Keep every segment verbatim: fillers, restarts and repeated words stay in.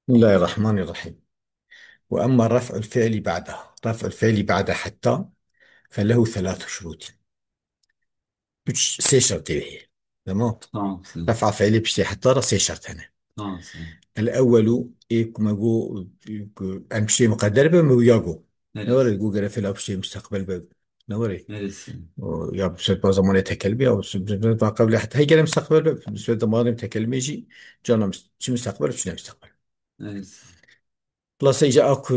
بسم الله الرحمن الرحيم. وأما رفع الفعل بعدها، رفع الفعل بعد حتى فله ثلاث شروط. Üç, sê şertê wê heye. Tamam. Tamam, sağ ol. Ref'a fiilê piştê heta re sê şert hene. Tamam, sağ ol. El ewwelu, ê ku me got, ku em piştê muqedder be, me wiya got. Evet. Ne were, got gere fiila piştê mustaqbel be. Ne were? Evet, sağ ol. O, ya bi sebeba zamanê tekelî be, ya bi sebeba qeblê heta. Hey gere mustaqbel be, bi sebeba zamanê tekelî jî, cana mus-, çi mustaqbel, çi ne mustaqbel. Evet, sağ ol. Xulasa îca a ku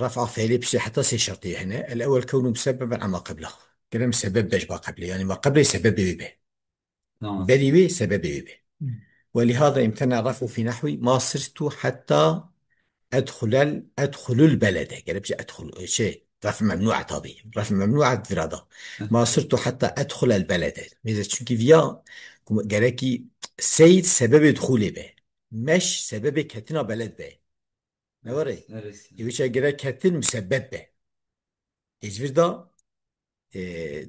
ref'a fiilê piştê heta sê şertê hene. El ewwel kewnu musebeben amma qebla. Gere musebeb be ji ba qeblê. Yani ma qeblê sebebê wê be. Tamam. Berî wê sebebê wê be. Hı. Ve lihâzâ imtena ref'u fî nehwî ma sirtu hetta edxulel, edxulul belede. Gere bije edxul, şey, ref memnû e tabî. Ref memnû e vira da. Hı. Ma sirtu hetta edxulel belede. Mêze çünkü viya ku gerekî seyr sebebê dixulê be. Meş sebebê ketina beled be. Ne were? Neresi? Ê wî çe gerek ketin musebeb be. Ê ji vir da, e,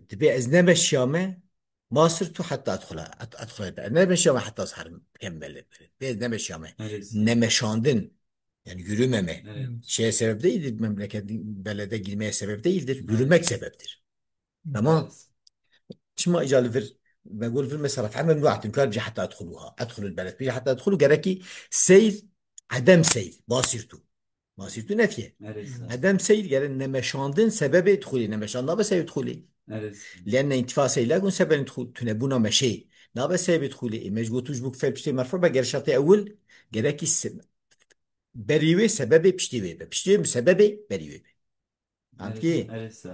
dibê ez nemeşiyame, ma sirtu hetta edxula, ed-, edxula. Nemeşiyame hetta ez herim bikem beled. Dibê ez nemeşiyame. Neresi? Nemeşandin. Yani yürümeme. Evet. Şeye sebep değildir, memleket, belede girmeye sebep değildir. Evet. Yürümek sebeptir. Tamam. Çima îca li vir, me got li vir mesela ref'a memnû e, tu nikare bije heta edxuluha, edxulul beled. Bije heta edxulu gerekî seyr, edem seyr, ma sirtu. Ma sirtu nefye. Neresi? Edem seyr gere nemeşandin sebebê dixulê, nemeşandin nabe sebebê dixulê. Neresi? Lienne intifa seyr la yekun sebeben dixul, tunebûna meşê nabe sebebê dixulê. Ê me ji got tu ji bo ku fiil piştê merfu be gere şertê ewil, gerekî se-, berî wê sebebê piştê wê be. Piştê wê sebebê berî wê be. Anladın ki? Neresi?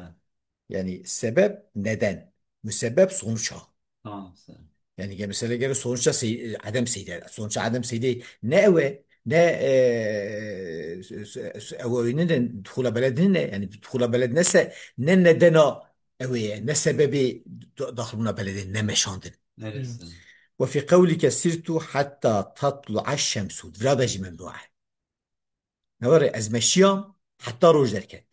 Yani sebep neden. Müsebbep sonuç ha. Tamam, sağ ol. Yani gel mesela gel sonuçta sey-, adem seyde. Sonuçta adem seyde ne ewe, ne, e, s-, s-, s-, ewe ne de dihula beledin ne, yani dihula beled nese, ne nedena ewe, ne sebebi da-, dahil buna beledin, ne meşandin. Neresi? Ve fi qewlike sirtu hatta tatlu'a şemsu. Vira da jî memnû e. Ne were, ez meşiyam heta roj derket.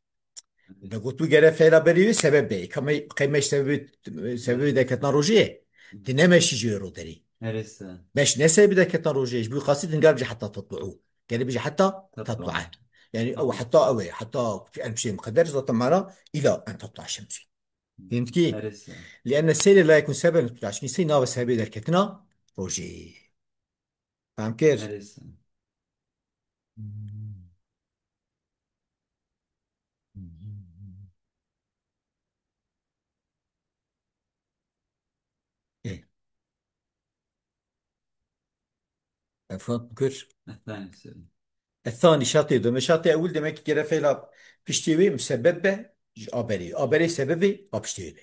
Me got tu gere feyla berî wê sebeb be. Ka me, qey meş sebebi, sebebi derketina rojê ye. Di nemeşî jî ro derî. Neresi? Meş ne sebebi derketina rojê ye. Ji bo qasî din gel bije heta tatlu'u. Gel bije heta tatlu'a. Yani ew heta ew e. Heta en şey mukadder zaten mana ila en tatlu'a şemsi. Fehmtî? Neresi? Lienne seyre la yekun sebeben tatlu'a. Çünkü seyr nabe sebebi derketina rojê. Fam kir? Neresi? Ê. Efendim kir? Efendim, söyle. Ethanî şertê dome. Şertê ewil demek ki gere feyla piştê wê musebeb be, ji a berê. A berê sebebê, a piştê wê be.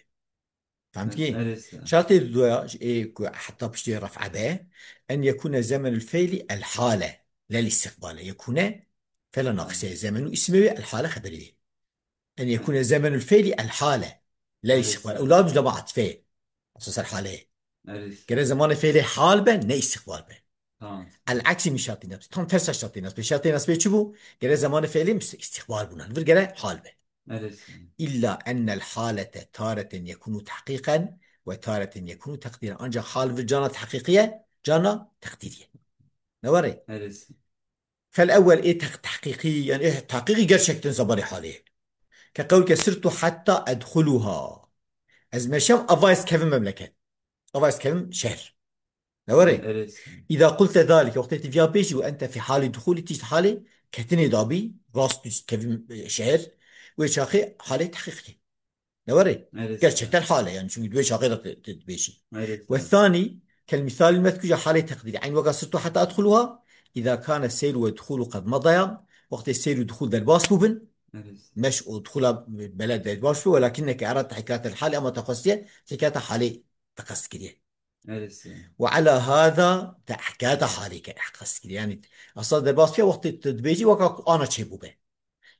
Fehmtî? Neresi? Şertê duya, ê, ku heta piştê ref'a be, en yekune zemenul feyli el hale, lel istiqbale. Yekune, fela naqise, zemenu ismi ve el hale xeberi. En yekune zemenul feyli el hale, lel istiqbale. Ew lazim dama atfe. Esas el hale. Neresi? Gere zemanê feyli hal be, ne istiqbal be. Tamam. El aksi min şertê nasb. Tam tersa şertê nasb. Şertê nasbê çi bû? Gere zemanê feyli müs-, istiqbal bûna. Vir gere hal be. Neresi? İlla ennel halete tareten yekunu tahqiqen ve tareten yekunu takdiren. Ancak hal vir cana tahqiqiye, cana takdiriye. Ne var e? Neresi? Fel ewwel ê teq-, tahqiqî, yani ê tahqiqî gerçekten zemanê halê. Ke qewlke sirtu hatta edxuluha. Ez meşem ava ez kevim memleket. Ava ez kevim şehr. Ne were? Neresi? İza qulte zalike, wextê tu viya bêjî û ente fi halî duxulî, tu ji halê ketinê dabî, rast tu kevî, e, şehr, wê çaxê halê tehqîqê. Ne were? Neresi? Gerçekten hale yani, çünkü wê çaxê de tu, tu dibêjî. Neresi? Ve thani, kel misalî mezkûr ji halê teqdîrî. Eyn weka sirtu heta edxuluha, iza kane seyr ve duxulu qed madaya, wextê seyr û duxul derbas bûbin, neresi? Meş û duxula beled derbas bû, welakinneke erad tehkâtel halê, ama te xwestiye tehkâta halê te qest kiriye. Neresi? Ve ala hada te hikayeta halê ke qest kiriye. Yani asla derbas piya wextê tu dibêjî weka ku ana çêbû be.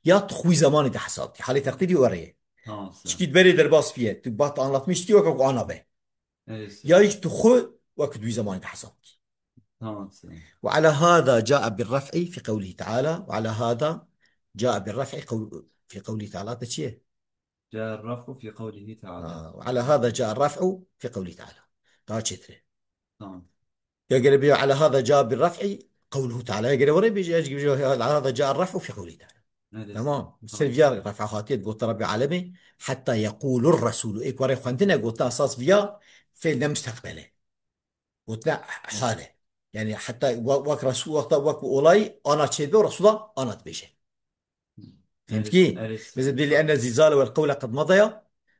Ya tu xwî zemanê de hesab dî. Halê teqdîrî were ye. Tamam, sağ ol. Çikî berê derbas piye. Tu bat anlatmış dî weka ku ana be. Neresi? Ya hiç tu xwe wek tu wî zemanê de hesab dî. Tamam, sağ ol. Ve ala hada caa bir raf'i fi qewlihi teala. Ve ala hada caa bir raf'i qew-, fi qewlihi teala. Te çi ye? Caa raf'u fi qewlihi teala. Ha, ve ala hada caa raf'u fi qewlihi teala. Daha çetre. Tamam. Ya gere bêje ala hada caa bir raf'i Qewluhu Teala, gere were bêje, ez bêje, hada ca raf'u fi qewli Teala. Evet. Tamam. Ser viya raf'a hatiye gote Rabbî alemê, hatta yequlur Resulû. Ê ku were xwendine gote esas viya fêl ne musteqbel e. Gote hal e. Yani hatta wa-, wek Resul, wexta wek olay ana çêdibe û Resula ana dibêje. Fehmt kî? Mesela dibê li enne zîzale wel qewle qed medaya.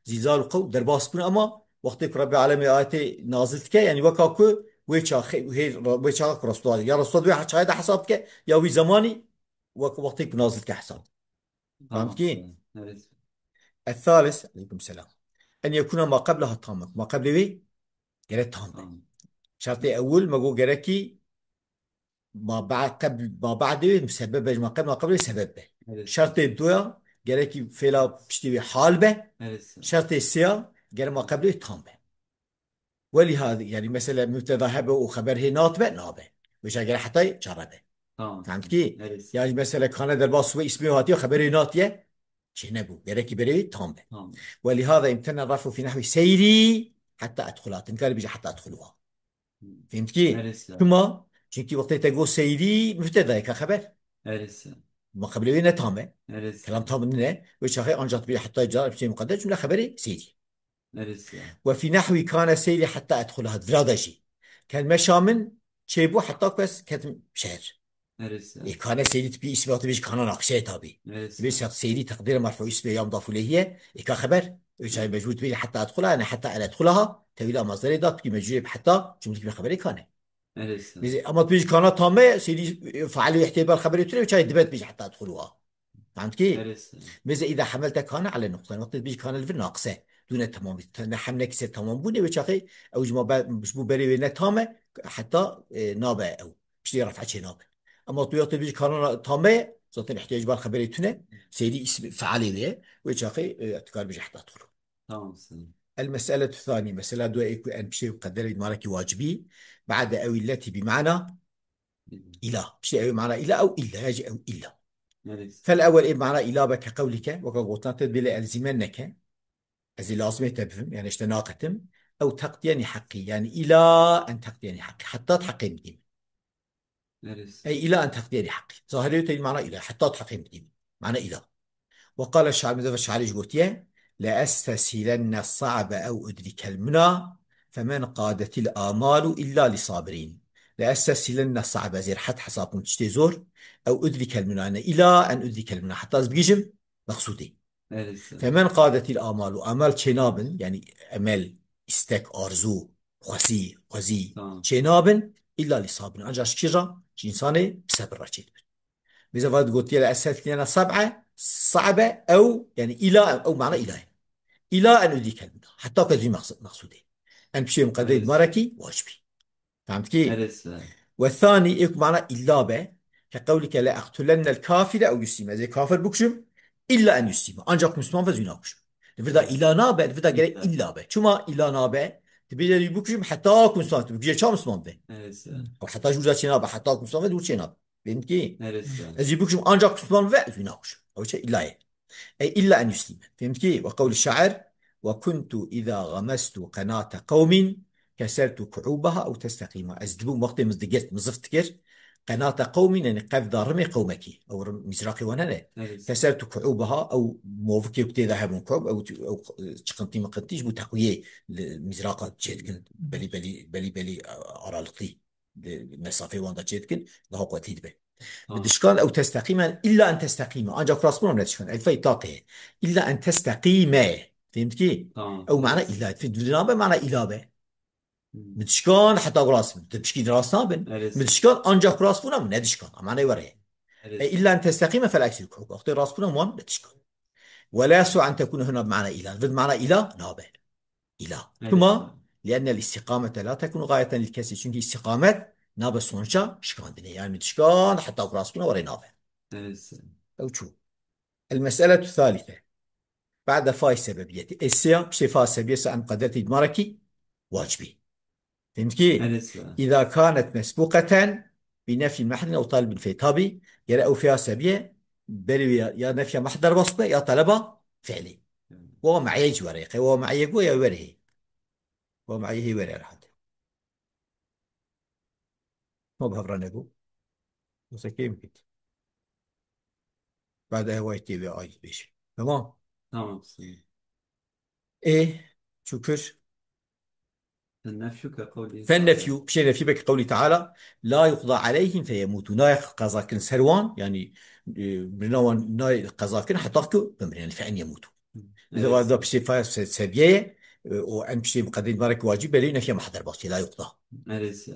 Zîzal û qewl derbas bûn ama wextê ku Rebbî alemê ayetê nazil dike, yani weka ku wê çaxê, hê, wê çaxa ku Resulullah, ya Resulullah di wê çaxê de hesab dike, ya wî zemanî wek wextê ku nazil dike hesab. Fehmt kî? Tamam. Evet. Es-salis, aleykum selam. En yekuna ma qebleha tamme. Ma qeblê wê gerek tam be. Tamam. Şertê ewil me got gerekî ma ba-, qeb-, ma ba'dê wê sebeb be, ma qeb-, ma qeblê sebeb be. Evet. Şertê duya gerekî fêla piştî wê hal be. Evet. Şertê sêya gerek ma qeblê tam be. Welî ha, yani mesela mübteda hebe û xeber hê nat be, nabe. Wê çaxê gerek hetay çare be. Tamam. Fehmt kî? Evet. Yani mesela kane derbas we ismê hatiye, xeberê natiye. Çê nebû. Gerekî berê wê tam be. Tamam. Welîhada imtena raf'u fi nehwi seyri hatta edxula. Te nikarî bêje hatta edxuluha. Fehmt kî? Erê sir. Çima? Çünkü wextê te got seyri mübtedayê ka xeber. Erê sir. Ma qeblê wê ne tam e. Erê sir. Kelam tam nîne. Wê çaxê ancak bir hatta car bir şey mukadder cümle xeberê seyri. Erê sir. Ve fi nehwi kane seyri hatta edxulaha. Vira da jî. Kelmeşa min çêbû heta ku ez ketim şehr. Erê sir. Ê kane seyri tipi ismi hatı bêj kana nakşe tabi. Erê sir. Bêj şart seyri teqdîre merfu ismi ya mudaf ileyhiye. Ê ka xeber. Üç ay mecbur tipi hatta edxula, yani hatta el edxulaha. Tevila mazdarê da tipi mecbur hatta cümle tipi xeberi kane. Erê sir. Bêj ama tipi kana tame seyri, e, faali ihtiye ber xeberi tune üç ay dibet bêj hatta edxuluha. Fehmt kî? Erê sir. Mêze îda hemelte kane ele nuqsan. Wextê dibêjî kane li vir naqise. Dûne temam. Te-, ne hemlekî ser temam bûne wê çaxê ew ji ma be-, ji bo berê wê ne tam e, heta, e, nabe ew. Piştî ref'a çê nabe. Ama tu wextê dibêjî kane na-, tam e, zaten ihtiyacî bar xeberê tune. Seyri îsmi fealê wê ye. Wê çaxê, e, tu kar bêjî heta dixulu. Tamam sir. El meseletu thani. Mesela dua ê ku en piştê qederê marekî wacibî. Ba'de ew illeti bi mana ila. Piştî ew mana ila, ew illa, ya jî ew illa. Evet. Fel ewel ê mana ila be ke qewlike, weka gotina te bile elzîmen neke. Ez ê lazimê te bivim, yani işte naqetim. Ew teqdiyeni haqqi, yani ila en teqdiyeni haqqi. Hatta heqê min dîm. Evet. Ey ila en teqdiyeni haqqi. Zahirê te mana ila, hatta heqê min dîm. Mana ila. Ve qale şair, mesela şairê jî gotiye, "Le esteshilenne sa'be ew udrikel muna, femen qadetil amalu illa li sabirin." Le esteshilenne sa'be, ez ê rehet hesab bikim tiştê zor, ew udrikel muna, yani ila en udrikel muna, heta ez bigihîjim meqsûdê. Evet. Femen qadetil amalu, amal çênabin, yani emel, istek, arzu, xwezî, xwezî, tamam, çênabin, illa li sabirin. Ancak ji kî re? Ji insanê bi sebir re çêdibin. Bize va gotiye le esel kiyana sab'e, sa'be, ew, yani ila, ew mana ila ye. Ila en udî kelmina. Hatta ku ez wî meqs-, meqsûdê. En pişê muqedderê, evet, marekî wacibî. Fehmt kî? Evet. Ve thani, ê ku mana illa be, ke qewlike le eqtulennel kafire ew yuslîm. Ez ê kafir bikuşim, illa en yuslîm. Ancak Müslüman ve zî nakuşim. Li vir de illa nabe, li vir de gerek illa, illa be. Çima illa nabe? Dibêje wî bikuşim, heta ku Müslüman, tu bikuşe ça Müslüman be? Evet. Ew heta ji wir çê nabe, heta ku Müslüman ve li wir çê nabe. Fehmt kî? Neresi yani? Ez ê bikuşim ancak Müslüman ve ez ê nakuşim. Ew çi illa ye. Ey illa en yuslîme. Fehmt kî? Ve qewli şair, "Ve kuntu îza xemestu qenate qewmîn kesertu ku'ubaha ew testeqîma." Ez dibûm wextê min digirt, min zift dikir. Qenate qewmîn, yani qevda rimê qewmekî. Ew rim mîzraqê wan hene. Evet. Kesertu ku'ubaha, ew movikê ku tê de hebûn, ku'ub, ew, ew çiqintî miqintî ji bo teqwiyê li mîzraqa çêdikin, belî, belî, belî, belî, e, aralıklı. Di mesafê wan de çêdikin, daha qwetî dibe. Tamam. Bi dişkan ew testeqîme, illa en testeqîme. Ancak rastbûna ne dişkan. Elfey taqê. Illa en testeqîme. Fehmt kî? Tamam. Ew mana illa. Fî dil nabe mana illa be. Hmm. Bi dişkan heta rast bin. Di pişkî rast nabin. Evet. Bi dişkan ancak rastbûna ne dişkan. Ama ne were. Evet. E, illa en testeqîme fel aksî ku'ub. Wextê rastbûna wan ne dişkan. Ve la yasluhu en tekune huna bi mana ila. Vir mana ila nabe. Ila. Evet. Çima? Li'ennel istiqamete la tekunu gayeten lil kesri. Çünkü istikamet nabe sonuca şikandinê. Yani dişkan heta ku rastbûna were nabe. Evet. Ew çû. El meseletu thalithe. Ba'de fay sebebiyeti. Ê sêya, piştê fa sebebiyeti en muqedderetî marekî wacibî. Fehmt kî? Evet, sir. Îza kanet mesbûqeten bi nefyî mehdin ew talibin fê. Tabî, gere ew fêya sebiye, berê wê ya, ya nefya mehd derbas be, ya taleba fi'lî. Hmm. Wa me'ye jî were. Qey wa me'ye go ya were. Wa me'ye hê were herhalde. Ma bi hev re nego. Wisa kêm bit. Ba'de hewayê tê ve ayî bêje. Tamam. Tamam. Ê, çûkir. Fennefyu ke qewlî Fennefyu, pişê nefyî beke qewlî Teala, la yuqda aleyhim feyemûtû. Nayê qeza kirin ser wan, yanî, e, birina wan nayê qeza kirin heta ku bimirin, yani fe en yemûtû. Lê Evet. da pişê faya se-, seviyeye, e, o en pişê muqeddim barek wacib belê nefya mahder bas, la yuqda. Evet.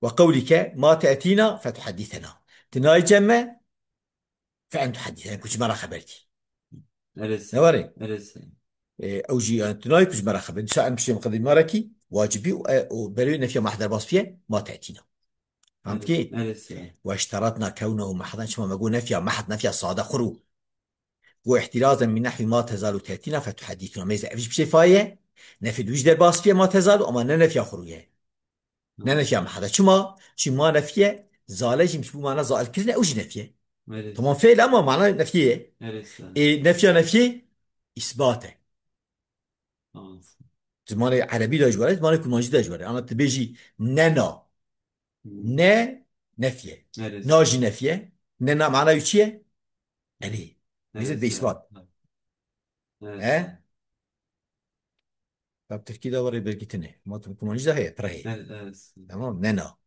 Ve qewlîke ma te'tîna fetuhaddisena. Ti nayê cem me, fe en tuhaddisena, ku ji me re xeber dî. Evet. Ne warê? Evet. E, ew jî, yani, tu nayê ku ji me re xeber. Dîsa em piştê miqedîmarekî wacibî û, e, û berê nefya mahd derbas biye, ma te'tîna. Fehmtî? Evet. Ve işteratna kewnehu mahdan, çima me got nefya mahd, nefya sade xuru. Got ihtirazen min nehwi ma tezalu te'tîna fetuhaddisuna. Mêze ev jî piştê faye, nefyê wî jî derbas biye ma tezalu, ama ne nefya xuru ye. Ne nefya mahd e. Çima? Çima nefye zale jî ji bo mana zail kirine, ew jî nefye. Evet. Tamam, fiil ama mana nefye ye. Evet. E, nefya nefye îsbat e. Tamam. Zimanê erebî de ji were, zimanê kurmancî de ji were. Ana tu bêjî nena. Hmm. Ne nefye. Evet. Na jî nefye. Nena mana wî çi ye? Erê. Mêze Evet. de îsbat. Evet. He? Tab tirkî de were belkî tine. Ma tu kurmancî de heye, pira heye. Evet, evet. Tamam, nena.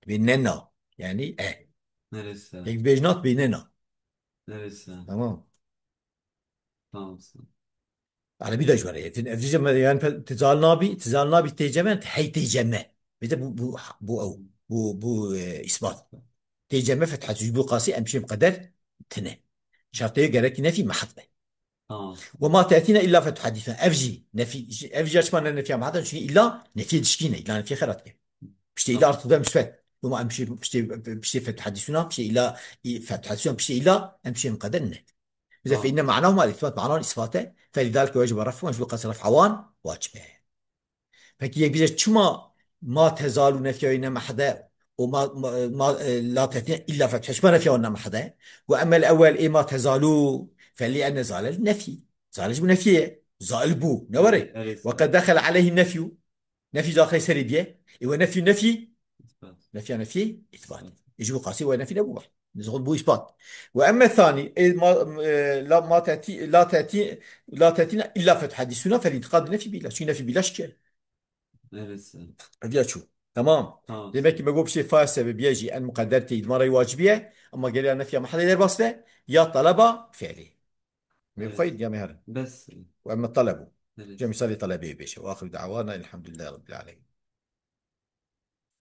Ve nena. Yani e. Neresi? Tek bêj nat bê nena. Neresi? Tamam. Tamam. Erebî de ji were. Ev, ev dije me, yani pe-, tizal nabi, tizal nabi têceme, hey têceme. Mêze bu, bu, bu ew. Bu, bu, e, îsbat. Têceme fethat ji bo qasî em şêm qeder tine. Şartê gerekî nefî mahd be. Tamam. Ve ma te'tîna illa fetuhaddisuna. Ev jî nefî, ev jî açma ne nefya mahd e, çünkü illa nefî dişkîne, illa nefî xerat ke. Piştê illa artı da müsbet. Ve ma em şê, piştê, piştê fetuhaddisuna, piştê illa, i, fetuhaddisuna, piştê illa em şêm qeder ne. Bize Tamam. fe inne ma'nahu ma isbat, ma'nahu isbat e. Felidalike wecibe raf'u, ji bo qasî raf'a wan wacib e. Peki yek bije çima ma tezalu nefya ne mahd e û ma, ma, ma, e, la te'tîna illa fetha, çima nefya ne mahd e? Ve emmel ewwel ê ma tezalu, fe li enne zale nefî. Zale ji bo nefyê ye. Zail bu. Ne were? Evet. Ve qed dexel aleyhi nefyu. Nefî daxilê serê biye. Ê we nefî, nefî. İspat. Nefya nefî, îsbat. Ê ji bo qasî we nefî nebû. Zixul bû îsbat. Ve emme thani, ê ma, e, la ma te'tî, la te'tî, la te'tîna illa fetuhaddisuna fel intiqad nefî bila. Çünkü nefî bila şike. Evet. Ev ya çû. Tamam. Tamam. Demek ki me got piştê fa sebebiye jî en muqedder tê îdmara wacibiye, ama geriya nefya mahallê derbas be, ya taleba fi'lî. Me Evet. xweyî ya me herin. Bes. Ve emme talebu. Evet. Cem misalê talebê bêje. Ve axiru da'wana elhamdulillahi rabbil alemin.